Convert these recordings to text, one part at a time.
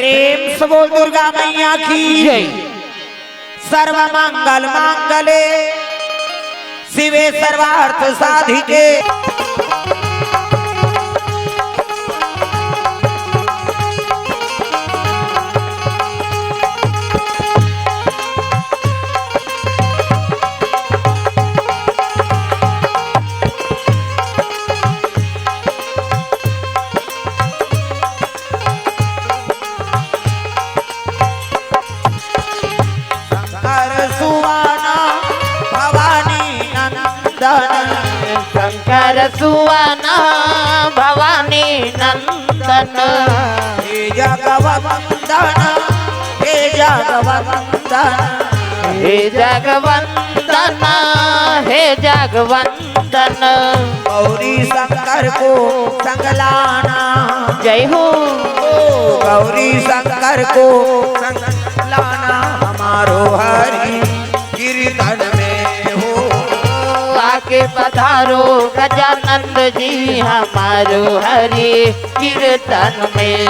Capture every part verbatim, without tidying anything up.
प्रेम से बोल दुर्गा मैया की जय। सर्व मंगल मांगले शिवे सर्वार्थ साधिके। शंकर सुवन भवानी नंदन। शंकर सुवन भवानी नंदन। हे जगवंदन, हे जगवंदन। हे जगवंदन, हे जगवंदन। गौरी शंकर को संग लाना। जय हो। ओ गौरी शंकर को संग लाना, हमारो हरि कीर्तन में हो। आके पधारो गजानंद जी, हमारो हरि कीर्तन में।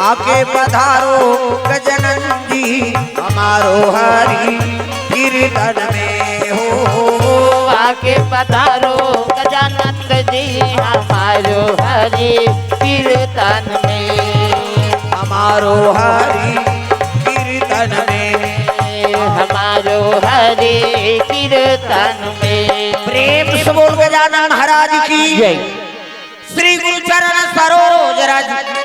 आके पधारो गजानन जी, हमारो हरि कीर्तन में हो। आके पधारो गजानंद जी, हमारो हरि कीर्तन में। हमारो हरि कीर्तन में। हमारो हरि कीर्तन में। प्रेम से बोल गजानन महाराज की जय। श्री गुरु चरण सरोज रज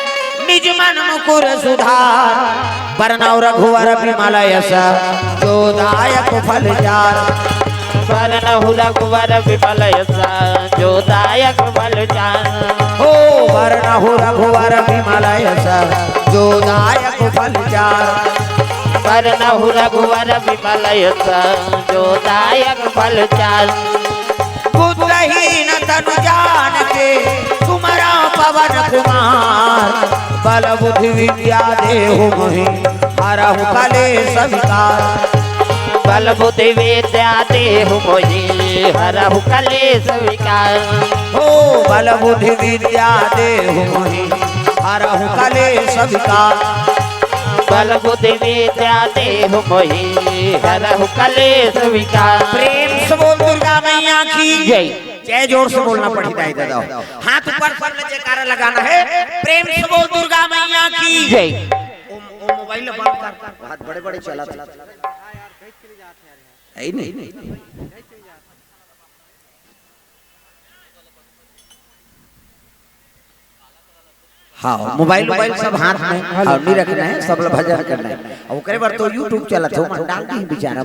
निज मन मुकुर सुधार। बरनउँ रघुवर बिमल यस जो दायक फल चार। बरनउँ रघुवर बिमल यस जो दायक फल चार। हो बरनउँ रघुवर बिमल यस जो दायक फल चार। बरनउँ रघुवर बिमल यस जो दायक फल चार। बुद्धहीन तनु जान के सुमरा पवन कुमार। बल बुद्धि विद्या देहु मोहि हरहु कलेस विकार। बल बुद्धि विद्या देहु मोहि हरहु कलेस विकार। हो बल बुद्धि विद्या देहु मोहि हरहु कलेस विकार। बल बुद्धि विद्या देहु मोहि हरहु कलेस विकार। प्रेम से बोल दुर्गा मैया की जय। जय जोर से बोलना पड़ही दाई ददा। हाथ ऊपर सब ले जयकारा लगाना है। प्रेम से बोल दुर्गा मैया की जय। ओ, ओ मोबाइल बंद कर। हाथ बड़े बड़े चलत हे। है ही नहीं। हाँ, मोबाइल, मोबाइल सब हाथ में, हाँ, नहीं रखना है, सब ला भजन करना है। अउ ओकरे बर तो YouTube चलत हे, मन डाल दी बिचारा।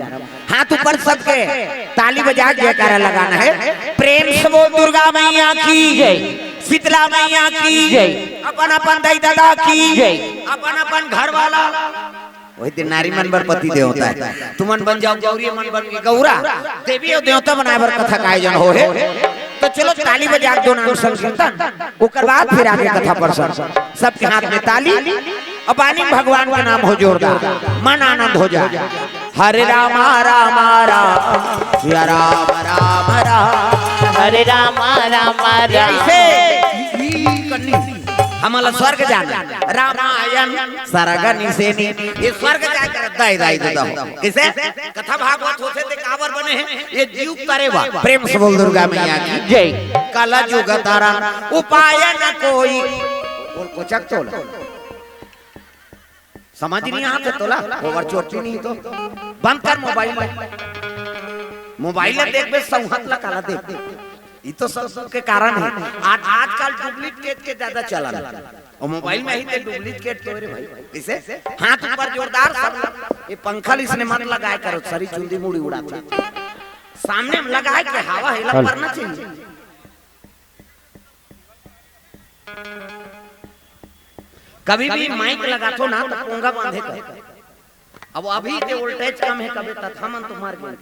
हाथ ऊपर सबके, ताली बजा के जयकारा लगाना है। प्रेम से बोल दुर्गा मैया की जय, शीतला मैया की जय, अपन अपन दाई ददा की जय, अपन अपन घर वाला। वही दिन नारी मन बर पति देवता हे। तुमन बन जाव गौरी, मन बन के गौरा, देवी अउ देवता बनाए बर कथा का आयोजन होहे। तो चलो ताली बजा के दो नाम संकीर्तन, ओकर बाद फिर आगे कथा प्रसंग। सबके हाथ में ताली, अब आनी भगवान के नाम हो जोरदार, मन आनंद हो जाए। हरे रामा रामा राम, सिया राम राम राम। हरे रामा रामा राम। ऐसे ई, ई कन्नी, हमला स्वर्ग जाना, रामायण सरग निसेनी, ये स्वर्ग जाए कर दाई दाई देता हो। किसे? कथा भागवत होथे ते काबर बने हे? ये जीव तरे बा। प्रेम से बोल दुर्गा मैया की जय। कलजुग तरन उपाय न कोई। बोल कोचक तोला। समझ नहीं आत हे तोला? ओवर चोटी नहीं तो। बंद कर मोबाइल। मोबाइल ला देखबे, सौहत ला काला देख। ई तो सब सुख के कारण हे। आज, आजकल डुप्लीकेट के ज्यादा चलन हे। अउ मोबाइल में ही ते डुप्लीकेट तो रे भाई। किसे? हाथ ऊपर जोरदार सब। ये पंखा ला इसने मत लगाए करो, सारी चुंदी मुड़ी उड़ाथे। सामने में लगाए के हवा हेला हेलो। पड़ना चाहिए। कभी भी माइक लगाथो ना तो पोंगा बांधे कर। अब अभी ते वोल्टेज कम हे, कभी तथा मन तो मर गए।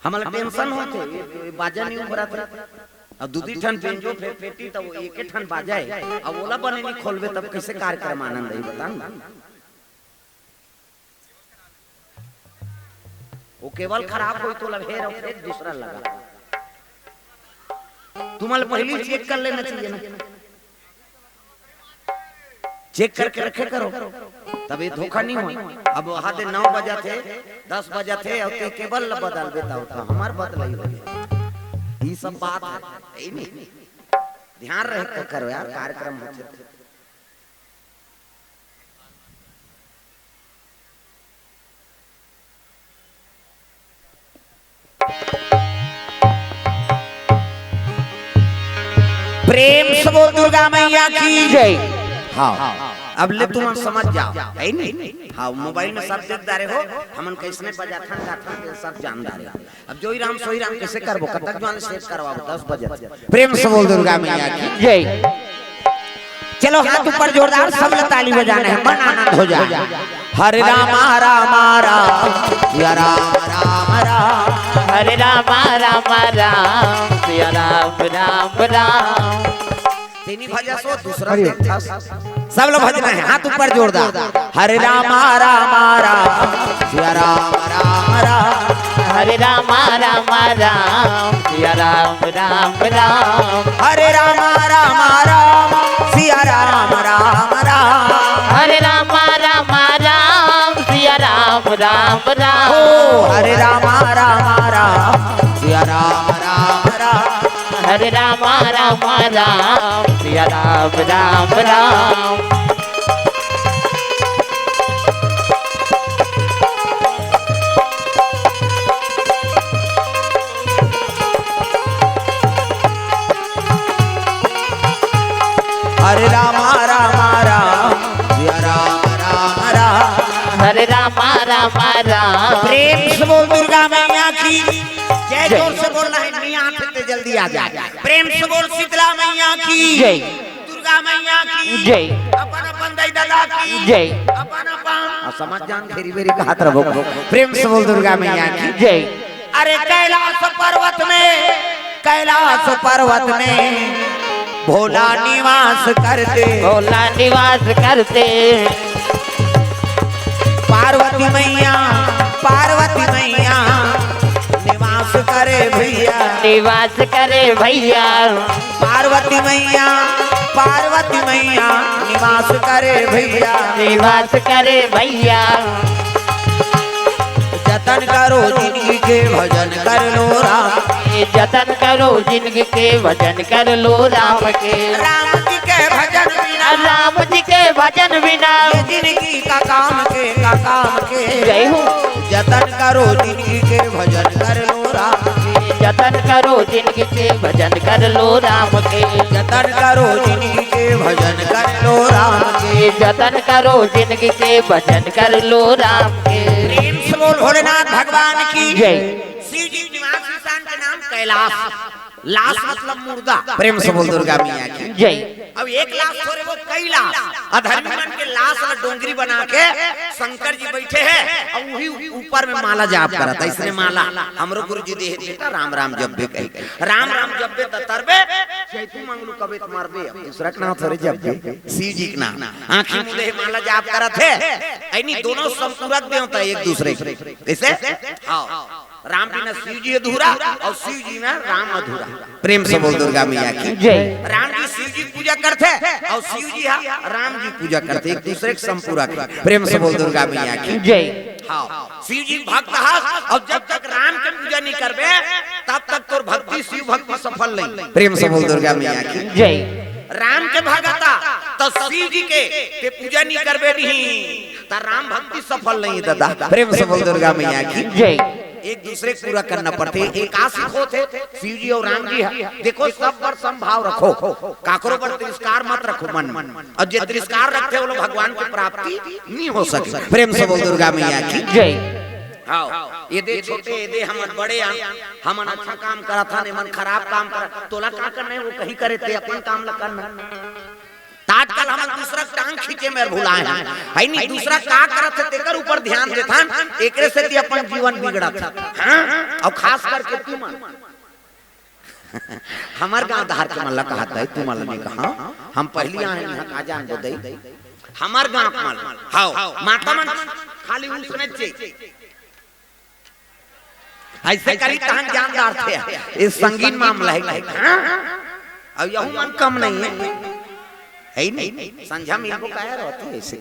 हमला टेंशन होथे, ये, ये बाजा नहीं उभरत हे। अब दू दी ठन बेंजो, फेर पेटी, तब एके ठन बाजा हे। अब ओला बने नहीं खोलबे, तब कैसे कार्यक्रम आनंद आही, बता ना। वो केबल खराब होई तो लगे रहो, फिर दूसरा लगा। तुम्हारे पहले ही चेक कर लेना चाहिए ना। चेक करके रखे करो, तब ये धोखा नहीं हो। अब वहां दे नौ बजा थे, दस बजा थे, और ते केबल ला बदल देता होता, हमार बदलाई हो गया। ये सब बात है, यही नहीं। ध्यान रख कर करो यार, कार्यक्रम होते थे। प्रेम से बोल दुर्गा मैया की जय। हाँ, अब ले तुम समझ जाओ, है नहीं? हाँ, मोबाइल में सब देख डारे हो, हमन कैसने बजाथन गाथन, ये सब जान डारे। अब जोई राम सोई राम कैसे करबो, कतक जवान सेट करवाबो, दस बजे। प्रेम से बोल दुर्गा मैया की जय। चलो हाथ ऊपर जोरदार, सब लोग ताली बजाना है, मन आनंद हो जाए। हरे रामा रामा राम, सिया राम राम राम। हरे रामा रामा राम, सिया राम राम राम। तेनी भजा सो दूसरा अरे। देखा। सब लोग भजना है, हाथ ऊपर जोरदार। हरे रामा रामा राम, सिया राम राम राम। हरे रामा रामा राम, सिया राम राम राम। हरे रामा रामा राम, सिया राम राम राम। हरे रामा रामा राम, सिया राम राम राम। ओ हरे रामा रामा राम, सिया राम राम राम। हरे रामा रामा राम, सिया राम राम राम। हरे रामा रामा राम, सिया राम राम राम। हरे रामा रामा राम। प्रेम से बोल दुर्गा मैया की जय। जय। जोर से बोलना है, नहीं आते जल्दी आ जाए। प्रेम से बोल शीतला मैया की जय। दुर्गा मैया की जय। अपन अपन दाई दादा की जय। अपन अपन। और समझ जान घेरी बेरी का हाथ रखो। प्रेम से बोल दुर्गा मैया की जय। अरे कैलाश पर्वत में, कैलाश पर्वत में भोला निवास करते। भोला निवास करते। पार्वती मैया, पार्वती मैया निवास करे भैया। निवास करे भैया। पार्वती मैया, पार्वती मैया निवास करे भैया। निवास करे भैया। जतन करो जिनगी के भजन कर लो राम। जतन करो जिनगी के भजन कर लो राम के। राम जी के भजन बिना। राम जी के भजन बिना। ये जिनगी का काम के, का काम के। जय हो। जतन करो जिनगी के भजन कर लो राम के। जतन करो जिनगी के भजन कर लो राम के। जतन करो जिनगी के भजन कर लो राम के। जतन करो जिनगी के भजन कर लो राम के। प्रेम से बोल भोलेनाथ भगवान की जय। शिव जी निवास स्थान के नाम कैलाश, लाश मतलब मुर्दा। प्रेम से बोल दुर्गा मैया की जय। अब एक लाश थोड़े, वो कई लाश। अधर्मी मन के लाश ला डोंगरी बना के शंकर जी बैठे हैं और वही ऊपर में माला जाप करत है। इसने माला हमरो गुरु जी दे बेटा, राम राम जपबे कही। राम राम जपबे त तरबे, चैती मंगलू कबे त मरबे। अब दूसरा के नाम थोड़े जपबे, शिव जी के नाम। आँखी मुंदे माला जाप करत है। ऐनी दोनों संपूरक देवता एक दूसरे के। कैसे? हाँ। राम बिना शिव जी अधूरा और शिव जी बिना राम अधूरा। प्रेम से बोल दुर्गा मैया की जय। राम जी शिव जी पूजा करते और शिव जी हा राम जी पूजा करते, एक दूसरे के संपूरक। प्रेम से बोल दुर्गा मैया की जय। हाँ, शिव जी भक्त हा और जब तक राम के पूजा नहीं करबे तब तक तोर भक्ति, शिव भक्ति सफल नहीं। प्रेम से बोल दुर्गा मैया की जय। राम के भगता तो शिव जी के ते पूजा नहीं करबे नहीं त राम भक्ति सफल नहीं दादा। प्रेम से बोल दुर्गा मैया की जय। एक दूसरे के पूरा करना पड़थे। एकासी होत हे शिव जी और राम जी हा। देखो, सब बर समभाव रखो, काकरो बर तिरस्कार मत रखो मन में। और जे तिरस्कार रखथे, वो लोग भगवान की प्राप्ति नहीं हो सके। प्रेम से बोल दुर्गा मैया की जय। हाँ, ये दे छोटे, ये दे हमन बड़े आ, हमन अच्छा काम करत हन, एमन खराब काम करत, तोला का करना है, वो कहीं करे, ते अपन काम ला करना। त आजकल हमन दूसरा के टांग खींचे में भुलाए हन, है नी? दूसरा का करत हे तेकर ऊपर ध्यान देथन, एकरे सेती अपन जीवन बिगड़त हे। हाँ? और खास करके तुमन, हमर गांव धार के मन ला कहा दई, तुमन ला नहीं कहा। हम पहली आए हैं, का जान दो दई। हमर गांव के मन, हाव, माता मन खाली उसने चाहिए। ऐसे करी तहन ज्ञान डारथे। ये संगीन मामला है, हाँ? अब यहू मन कम नहीं है, है ही नहीं। संझा में इनको काहे रहती है ऐसे?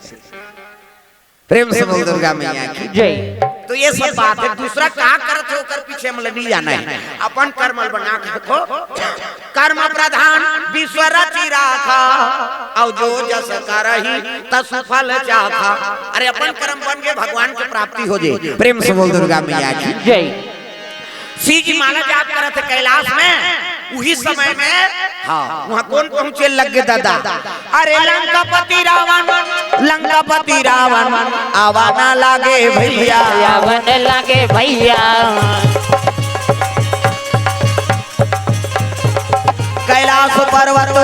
प्रेम से बोल दुर्गा मैया की। जय। तो ये सब बात है, दूसरा का करत है ओकर पीछे हमला नहीं जाना है। अपन कर्म ल बना के रखो, कर्म प्रधान विश्व रचि राखा, और जो जस करही तसु फल चाखा। अरे अपन कर्म बन के भगवान के प्राप्ति हो जाए। प्रेम से बोल दुर्गा मैया की। जय। शिव जी माला जाप करत हे कैलाश में, उही समय में, हाँ, वहाँ कौन पहुँचे लग गे दादा? अरे लंकापति रावण, लंकापति रावण, आवा ना लागे भैया। आवा ना लागे भैया। कैलाश पर्वत,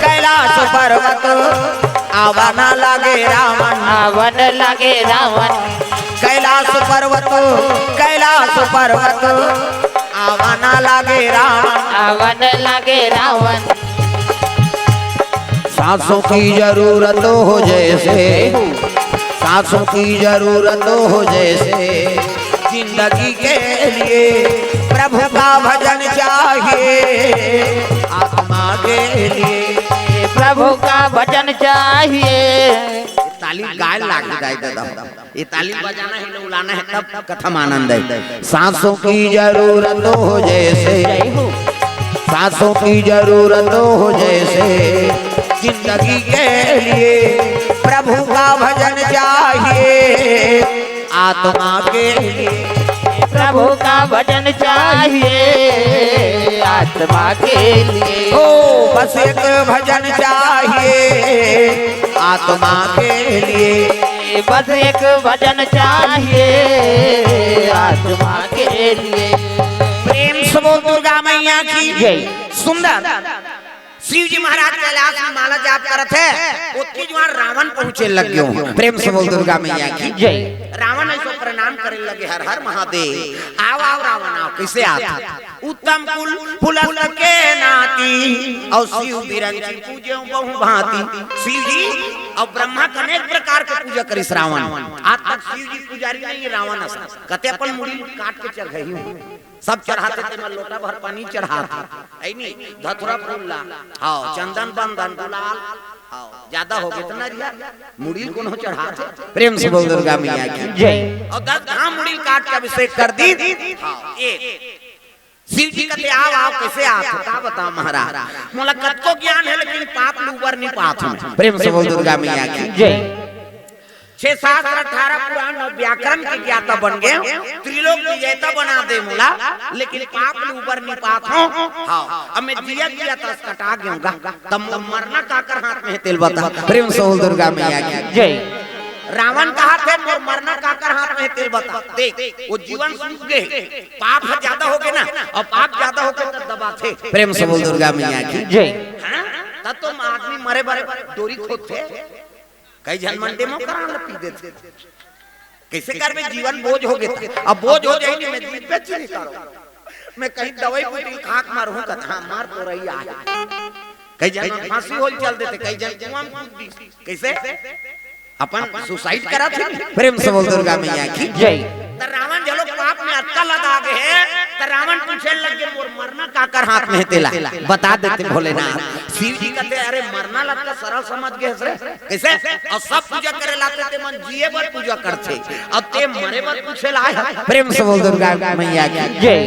कैलाश पर्वत, आवा ना लागे रावण। आवा ना लागे रावण। कैलाश पर्वत, कैलाश पर्वत, आवा ना लागे रावण। आवा ना लागे रावण। सांसों की जरूरत हो जैसे, सांसों की जरूरत हो जैसे, जिंदगी के लिए प्रभु का भजन चाहिए, आत्मा के लिए। प्रभु का भजन चाहिए। ताली गाय लाग जाए दादा। ये ताली बजाना है, उलाना है, तब कथा में आनंद है। सांसों की जरूरत हो जैसे, सांसों की जरूरत हो जैसे, जिंदगी के लिए प्रभु का भजन चाहिए, आत्मा के लिए। प्रभु का भजन चाहिए, आत्मा के लिए। ओ, बस एक भजन चाहिए, आत्मा के लिए। बस एक भजन चाहिए, आत्मा के लिए। प्रेम से बोल दुर्गा मैया की। जय। सुंदर। शिव जी महाराज कैलाश में माला जाप करत हे, ओतकी जुआर रावण पहुंचे लग गयो। प्रेम से बोल दुर्गा मैया की। जय। रावण ऐसो प्रणाम करे लगे, हर हर महादेव। आव, आव रावण आव, कैसे आत? उत्तम कुल पुलस्त के नाती, और शिव बिरंची पूजे बहु भांति। शिव जी और ब्रह्मा के अनेक प्रकार के पूजा करिस रावण। आज तक शिव जी पुजारी नहीं है, रावण असन। कते अपन मुड़ी काट के चढ़ाई हूँ। सब चढ़ाथे, तेमा लोटा भर पानी चढ़ाथे। ऐ नी, धतुरा फूल ला, हाँ, चंदन बंदन गुलाल, हाँ, ज्यादा हो गे त नरिया, मुड़ी ल कोनो चढ़ाथे। प्रेम से बोल दुर्गा मैया की। जय। और दस घाम मुड़ी ल काट के अभिषेक कर दी। हाँ, एक। शिव जी कथे, "आव, आव, कैसे आत हो?" का बताओ महाराज, मोला कतको ज्ञान है, लेकिन पाप ले उबर नहीं पात हूँ। प्रेम से बोल दुर्गा मैया की। जय। छह शास्त्र, अठारह पुराण और व्याकरण के ज्ञाता बन गए, त्रिलोक विजेता बना दे मोला, लेकिन पाप ले उबर नहीं पात हूँ। हाँ, अब मैं जिया जिया तस कटा गया हूँ गा। तब मोर मरना काकर हाथ में है तेला बता। प्रेम से बोल दुर्गा मैया की। जय। रावण कहाथे, "मोर मरना काकर हाथ में है तेला बता।" देख, वो जीवन सूख गए, पाप ह ज्यादा हो गए ना, और पाप ज्यादा हो गए तो दबाथे। प्रेम से बोल दुर्गा मैया की। जय। हाँ? तब तो आदमी मरे बर डोरी खोदथे। कई झन मन डेमो करा ल पी देथे। कैसे करबे, जीवन बोझ हो गए। अब बोझ हो जाए नहीं, मैं दूध बेच नहीं करो। मैं कहीं दवाई बूटी खा के मरहूँ कथे, हाँ, मर तो रही आहे। कई झन फांसी होल चल देथे, कई झन कुआं में कूद दी। कैसे? अपन सुसाइड करा थे। प्रेम से बोल दुर्गा मैया की। जय। त रावण झलो पाप में अतका लदा गे हे, त रावण पूछे लग गे, "मोर मरना काकर हाथ में हे तेला बता देते भोलेनाथ।" शिव जी कथे, "अरे मरना ला त सरल समझ गे हस रे।" कैसे? और सब पूजा करे लाते ते मन जिए बर पूजा करथे, और ते मरे बर पूछे ला आए हस। प्रेम से बोल दुर्गा मैया की। जय।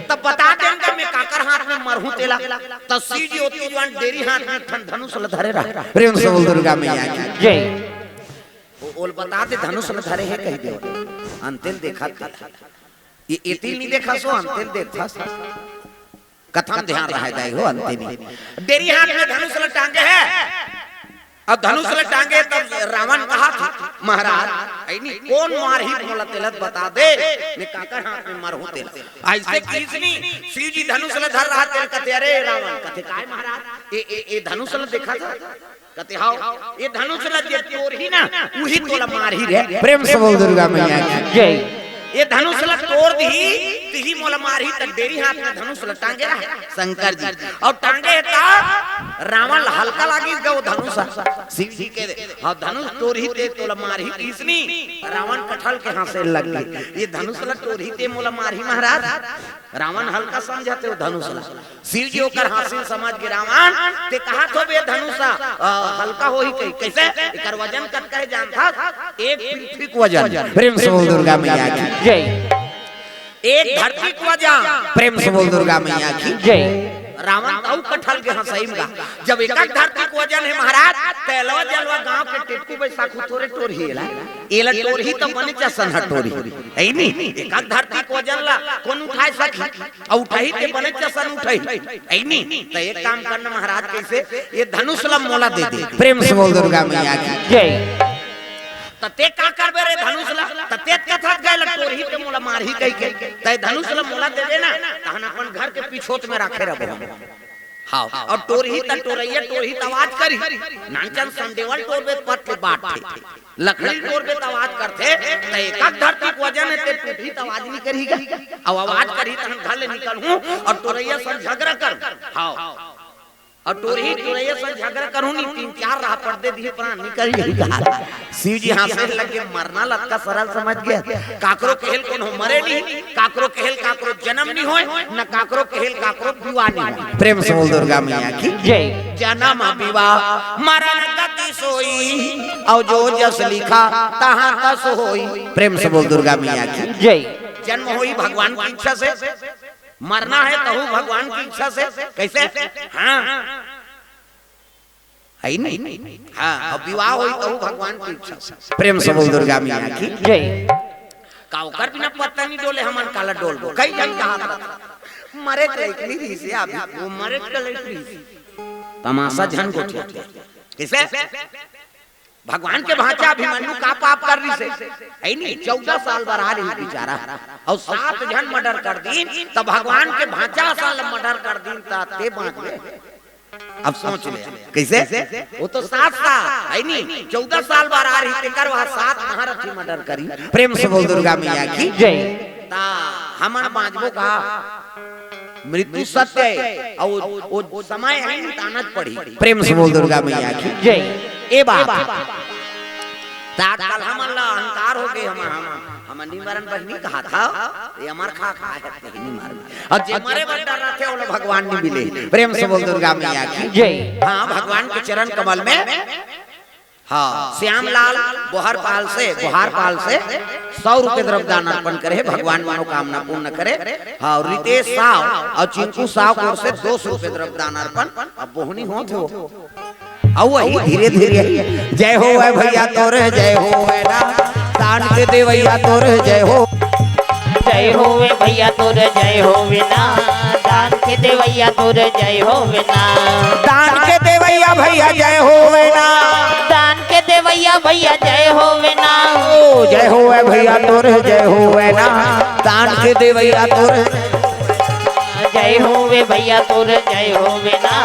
तब बता देंगे मैं काकर हाथ में मरहूँ तेला। तब शिव जी ओती जुआर डेरी हाथ में एक ठन धनुष ल धरे रहा। प्रेम से बोल दुर्गा मैया की। जय। ओ, ओल बता दे धनुष ल धरे हे कह दे। अंतेल देखा ते। ये एतिल नहीं देखा सो अंतेल देखा। कथा में ध्यान रहे दाई हो, अंते नहीं। डेरी हाथ में धनुष ल टांगे हे। अब धनुष ल टांगे तब रावण कहाथे, "महाराज, ऐ नी, कौन मारही मोला तेला बता दे, मैं काकर हाथ में मरहूँ तेला।" ऐसे किस नी, शिव जी धनुष ल धर रहा तेला कथे, "अरे रावण," कथे, "काय महाराज, ए, ए, ए धनुष ल देखा था?" कथे, "हाव, ये धनुष ल जे टोरही ना, उही तोला मारही रे।" प्रेम से बोल दुर्गा मैया की। जय। ये धनुष ला तोर दिही, तिही मोला मारही। त डेरी हाथ में धनुष ला टांगे रहा शंकर जी, अउ टांगे हे त रावण ला हल्का लागिस गा वो धनुष ह। शिव जी के, हाँ, धनुष टोरही ते तोला मारही किसनी, रावण कठल के हाँसे लग गे। ये धनुष ला टोरही ते मोला मारही महाराज। रावण हल्का समझथे वो धनुष ला। शिव जी ओकर हाँसी समझ गे, रावण ते कहत होबे धनुष ह, अ, हल्का होही कही, कइसे? एकर वजन कतका हे जानथस? एक पृथ्वी के वजन। प्रेम से बोल दुर्गा मैया की। जय। एक धरती के वजन। प्रेम से बोल दुर्गा मैया की। जय। रावण त अउ कठल गे हाँ सही में गा। जब एक धरती के वजन हे महाराज, त एलवा जलवा गांव के टेटकू बैसाखू थोरे टोरही एला। एला टोरही त बने चसन ह टोरही। हे नी? एक धरती के वजन ला कोन उठाय सकही? अउ उठाही ते बने चसन उठाही। हे नी? त एक काम करना महाराज, कइसे? ये धनुष ला मोला दे दे। प्रेम से बोल दुर्गा मैया की। जय। त ते का करबे रे धनुष ला? त ते कथत गा एला टोरही ते मोला मारही कहिके। त धनुष ला मोला देबे ना, तहन अपन घर के पिछोत में राखे रहिबो हम। हाँ, अउ टोरही त टोरइया टोरही त आवाज करही। नानचन संडेवा ल टोरबे त पट ले बाटथे। लकड़ी ल टोरबे त आवाज करथे। त एक धरती के वजन हे ते टूटही त आवाज नइ करही गा। अउ आवाज करही तहन घर ले निकलहूं अउ टोरइया संग झगरा करहूं। हाँ। अउ टोरही टोरइया संग झगरा करहूं नी, तीन चार राहपट दे दिही, प्राण निकल जाही कहा। शिव जी हाँसे लग गे, मरना ल अतका सरल समझ गे। काकरो कहे ल कोनो मरे नहीं, काकरो कहे ल काकरो जनम नहीं होय, न काकरो कहे ल काकरो विवाह नहीं होय। प्रेम से बोल दुर्गा मैया की। जय। जनम विवाह मरण गति सोई, अउ जो जस लिखा तहाँ तस होई। प्रेम से बोल दुर्गा मैया की। जय। जन्म होई भगवान की इच्छा से, मरना हे तहू भगवान की इच्छा से। कइसे? हाँ। हे नी? हाँ, अउ विवाह होई तहू भगवान की इच्छा से। प्रेम से बोल दुर्गा मैया की। जय। का ओकर बिना पत्ता नइ डोले, हमन काला डोलबो? कई झन कहा था, मरे के लइक नइ रहिस हे अभी, वो मरे के लइक रहिस। तमाशा झन गोठियाथे। कइसे? भगवान के भांचा अभिमन्यु का पाप कर रहिस हे? हे नी, चौदह साल बर आ रहिस बेचारा, अउ सात झन murder कर दीन, त भगवान के भांचा साल murder कर दीन, त ते बांचबे? अब सोच ले, कइसे? वो तो सात साल, हे नी, चौदह साल बर आ रहिस, तेकर वह सात महारथी murder करी। प्रेम से बोल दुर्गा मैया की। जय। त हमन बांचबो का? मृत्यु सत्य हे, अउ वो समय हे, मिटाना पड़ही। प्रेम से बोल दुर्गा मैया की। जय। ए बात। त आजकल हमन ला अहंकार हो गे, हमन, हमन, हमन नइ मरन बहिनी कहा था, ये अमर खा खा हे, कहीं नइ मरन। अउ जे मरे बर डर रहिथे, ओला भगवान नइ मिले। प्रेम से बोल दुर्गा मैया की। जय। हाँ, भगवान के चरण कमल में हाँ, श्यामलाल बोहरपाल से, बोहारपाल से सौ रुपये द्रव्य दान अर्पण करे हे, भगवान मनोकामना पूर्ण करे। हाँ, और रितेश साव और चिंकू साव की ओर से दो सौ रुपये द्रव्य दान अर्पण। अब बोहनी होत हो, अउ वही धीरे धीरे। जय होवय भैया तोर, जय होवय ना, दान के देवैया तोर, जय हो। जय होवे भैया तोर जय होवे ना, दान के देवैया तोर जय होवे ना। दान के देवैया भैया जय होवे ना। दान के देवैया भैया जय होवे ना। ओ जय होवे भैया तोर जय होवे ना, दान के देवैया तोर। जय होवे भैया तोर जय होवे ना,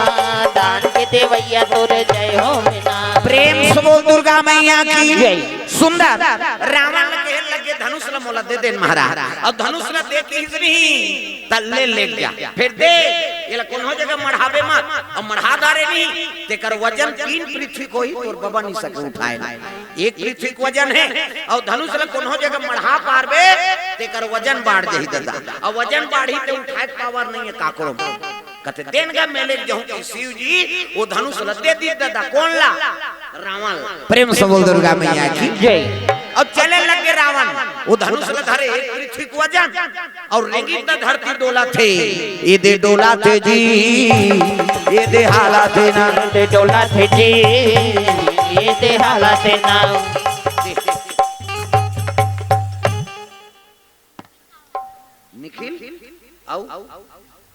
दान के देवैया तोर जय होवे ना। प्रेम से बोल दुर्गा मैया की जय। सुंदर। रावण ल कहे लगे, "धनुष ल मोला दे दे महाराज।" अउ धनुष ल दे के ही नहीं, "त ले, ले जा, फेर दे, एला कोनो जगह मढ़ाबे मत।" अउ मढ़ा डारे नहीं, तेकर वजन तीन पृथ्वी के होही, तोर बबा नइ सके उठाए। एक पृथ्वी के वजन हे, अउ धनुष ल कोनो जगह मढ़ा पारबे, तेकर वजन बाढ़ जाही ददा। अउ वजन बाढ़ही ते उठाए के power नइ हे काकरो। कथे, "देन गा, मैं लेके जाहूं।" कि शिव जी वो धनुष ल दे दीस ददा। कोन ला? रावण ला। प्रेम से बोल दुर्गा मैया की जय। अउ चले लगे रावण, वो धनुष ल धरे, एक पृथ्वी के वजन, अउ रेंगिस त धरती डोलथे, ये दे डोलथे जी, ये दे हालथे ना। ये दे डोलथे जी, ये दे हालथे ना। निखिल, अउ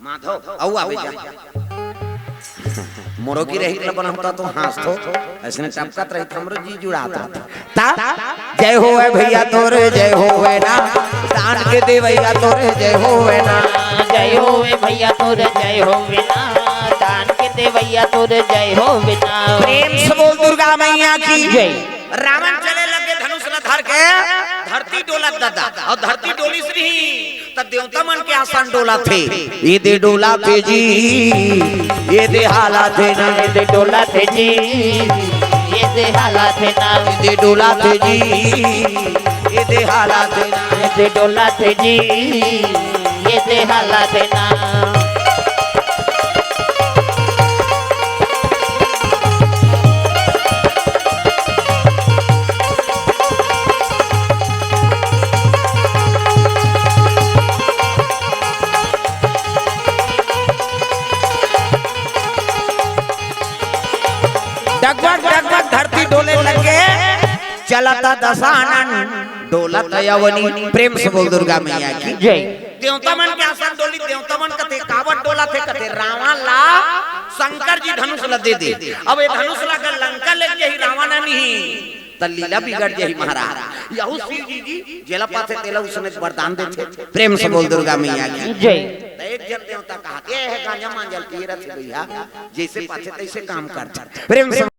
माधव, अउ आबे जा। मोरो की रही ल बनाता तो हाँसथो, अइसने टपकत रही त हमरो जी जुड़ात रहिथे। ता, जय होवे भैया तोर जय होवे ना, दान के देवैया तोर जय होवे ना। जय होवे भैया तोर जय होवे ना, दान के देवैया तोर जय होवे ना। प्रेम से बोल दुर्गा मैया की जय। रावण चले लगे धनुष ल धर के, धरती डोलत दादा, अउ धरती डोलिस रही, त देवता मन के आसन डोलत हे। ए दे डोलत हे जी, ए दे हालत हे ना। ए दे डोलत हे जी, ए दे हालत हे ना। ए दे डोलत हे जी, ए दे हालत हे ना। ए दे डोलत हे जी, ए दे हालत हे ना। डगमग डगमग धरती डोले लगे, चलत दसानन डोलत अवनी। प्रेम से बोल दुर्गा मैया की। जय। देवता मन के आसन डोली, देवता मन कथे काबर डोलत हे, कथे रावण ला शंकर जी धनुष ला दे दे। अब ये धनुष ला अगर लंका ले जाही रावण नहीं, त लीला बिगड़ जाही महाराज। यहू शिव जी जी जेला पाथे तेला उसने वरदान देथे। प्रेम से बोल दुर्गा मैया की। जय। त एक जन देवता कहा, "ए हे गांजा मांजल पिए रथे भैया, जैसे पाथे तैसे काम करथे।" प्रेम से